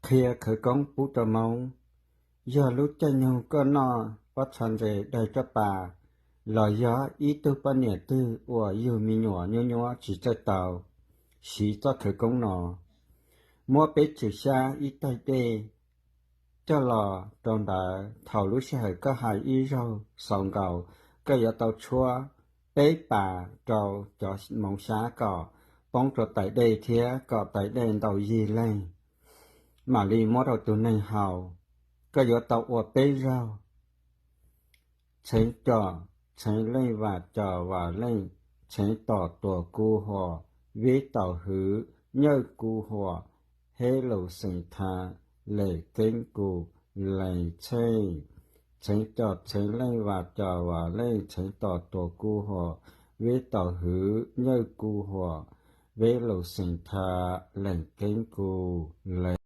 qhia khawv koob pub rau Hmoob. Yog lub caij nyoog koj noj pob txha ntses daig rab pas, los yog ib tug poj niam twg uas yug me nyuam nyuab nyuab tsis txawj tau, siv txoj khawv koob no. Muab peb txwm xyab ib taig dej coj los rau ntawd, thaum lub sij hawm koj hais ib zaug xaus nkaus, koj yuav tau tshuab peb pas rau cov moov xyab kom poob rau tais dej thiab kom tais dej ntaus yig leeg, mam li muab rau tus neeg haus. Koj yuav tau ua peb zaug: Txheev com txheev leej, vam com vam leej, txheev tom tuam ku huam, vib taus hwv nyawj ku huam, heb lus xeem tha, lem keeb ku lees txheej. Txheev com txheev leej, vam com vam leej, txheev tom tuam ku huam, vib taus hwv nyawj ku huam, veb lus xeem tha, lees keeb ku lees